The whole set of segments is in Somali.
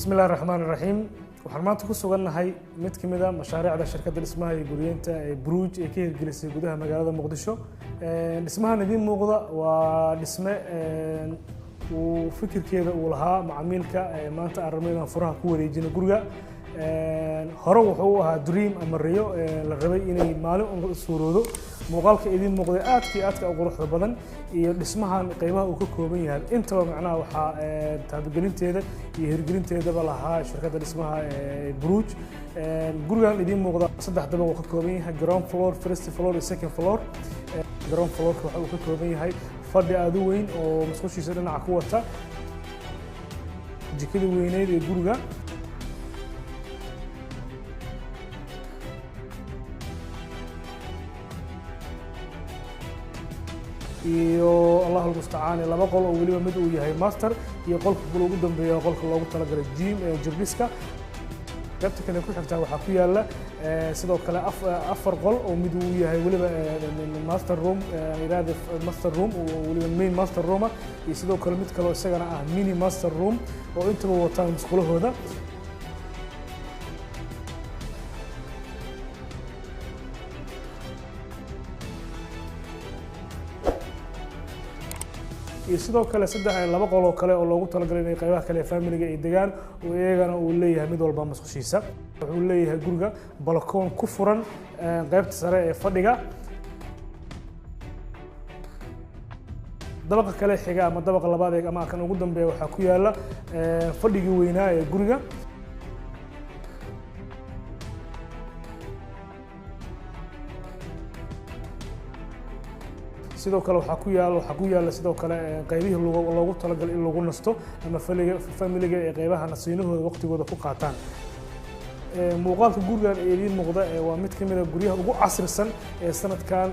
Bismi illahi raxmaan iraxiim. Waxaan maanta ku sugannahay mid ka mid a mashaariicda shirkadda dhismaha iyo guryeynta ee Buruuj ee ka hirgelisay gudaha magaalada Muqdisho. Dhismahan idiin muuqda waa dhisme uu fikirkeeda uu lahaa macamiilka. Maanta aan rabno inaan furaha ku wareejino guriga. Hore wuxuu u ahaa dream ama riyo la rabay inay maalin un suuroodo. Muuqaalka idiin muuqday aadka iyo aadka u quruxda badan iyo dhismahan qeybaha uu ka kooban yahay intaba macnaha waxaa taabagelinteeda iyo hirgelinteedaba lahaa shirkadda dhismaha Buruuj. Gurigan idiin muuqda saddex dabaq uu ka kooban yahay: ground floor, first floor iyo second floor. Ground floorka waxa uu ka kooban yahay fadhi aad u weyn oo musqushiisa dhinaca ku wata, jikada weyneyd ee guriga, iyo Allahu almustacaan laba qol oo weliba mid uu yahay master iyo qolka kale ugu dambeeya qolka loogu talagalay gym ee jirdhiska. Qaybta kale ku xigtaa waxaa ku yaala sidoo kale afar qol oo mid uu yahay weliba master room, yiraahdo master room oo weliba main master room ah, iyo sidoo kale mid kale oo isagana ah mini master room oo intaba wataan musqulahooda. Iyo sidoo kale saddex laba qol oo kale oo loogu talagalay inay qaybaha kale ee familiga ay degaan, oo iyagana uu leeyahay mid walba musqushiisa. Wuxuu leeyahay guriga balakoon ku furan qaybta sare ee fadhiga. Dabaqa kale xiga ama dabaqa labaad ee ama kan ugu dambeeya waxaa ku yaala fadhigii weynaa ee guriga. Sidoo kale waxaa ku yaala sidoo kale qaybihii loogu talagalay in lagu nasto ama familiga ee qaybaha nasiinahooda waqtigooda ku qaataan. Muuqaalka gurigan ee idiin muuqda waa mid ka mid a guryaha ugu casrisan ee sanadkan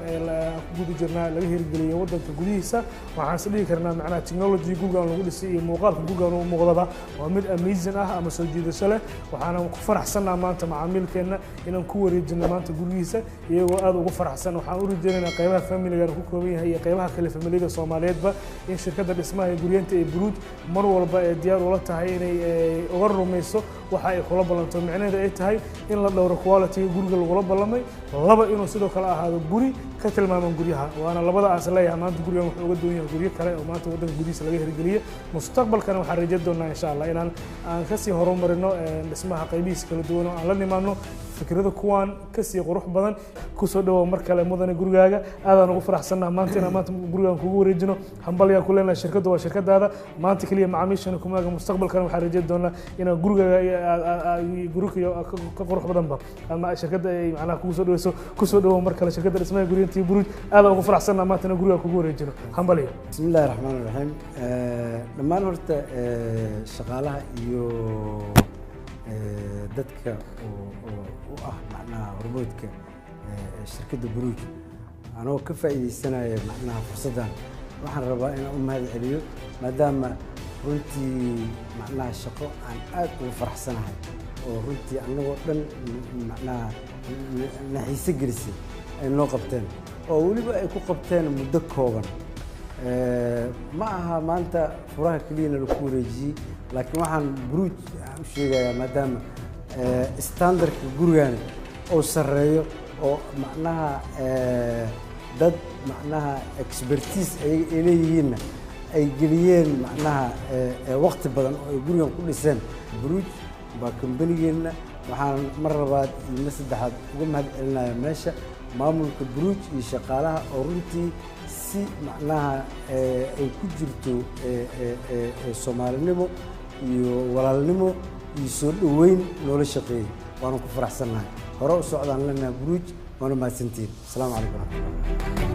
ku guda jirnaa laga hirgeliyay waddanka gudihiisa. Waxaan is dhihi karnaa macnaha technology gurigan lagu dhisay iyo muuqaalka gurigan u muuqdaba waa mid amazing ah ama soo jiidasho leh. Waxaana ku faraxsannaa maanta macaamiilkeenna inaan ku wareejino maanta gurigiisa iyagoo aad ugu faraxsan. Waxaan u rajaynaynaa qaybaha familigan ku kooban yahay iyo qaybaha kale familiyada Soomaaliyeedba in shirkadda dhismaha iyo guryeynta ee Buruuj mar walba ee diyaar ula tahay inay uga rumayso waxa ay kula ballanto, micnaheedu ay tahay in la dhowro quality guriga lagula ballamay, laba inuu sidoo kale ahaado guri ka tilmaaman guryaha. Waana labada aan is leeyahay maanta gurigan wuxuu uga duwan yahay guryo kale oo maanta waddanka gudihiisa laga hirgeliyey. Mustaqbalkana waxaan rajayn doonaa insha Allah inaan aan kasii horumarino dhismaha qaybihiisa kala duwan oo aan la nimaadno fikrado kuwaan kasii qurux badan. Kusoo dhawow mar kale mudane gurigaaga. Aadaan ugu faraxsannaha maanta inaan maanta gurigaan kugu wareejino. Hambalyaa ku leenahay, shirkaddu waa shirkadaada. Maanta keliya macaamiishana kumaaga, mustaqbalkana waxaan rajayn doonaa inaan gurigaaga guriga ka qurux badanba ama shirkadda ay macnaha kugu soo dhaweyso. Kusoo dhawow mar kale shirkadda dhismaha guryeynta iyo Buruuj. Aadaan ugu faraxsannaha maanta inaan gurigaa kugu wareejino. Hambalyo. Bismi illahi raxmaan iraxiim. Dhammaan horta shaqaalaha iyo dadka oo u ah macnaha hormoodka shirkadda Buruuj, anoo ka faa'iidaysanaya macnaha fursaddan, waxaan rabaa inaan u mahad celiyo maadaama runtii macnaha shaqo aan aad ugu faraxsanahay oo runtii annagoo dhan macnaha na xiise gelisay ay noo qabteen, oo weliba ay ku qabteen muddo kooban. Ma aha maanta furaha keliyana laku wareejiyey, laakiin waxaan Buruuj u sheegayaa maadaama standardka gurigani uu sarreeyo oo macnaha dad macnaha expertise ayaga ay leeyihiinna ay geliyeen macnaha waqti badan oo ay gurigan ku dhiseen. Buruuj waa kambanigeenna. Waxaan mar labaad iyo mar saddexaad uga mahad celinaya meesha maamulka Buruuj iyo shaqaalaha oo runtii si macnaha ay ku jirto Soomaalinimo iyo walaalnimo iyo soo dhoweyn noola shaqeeyey, waanu ku faraxsannahay. Hore u socdaan leenahay Buruuj, waana mahadsantihiin. Asalaamu calaykum waraxmatullah.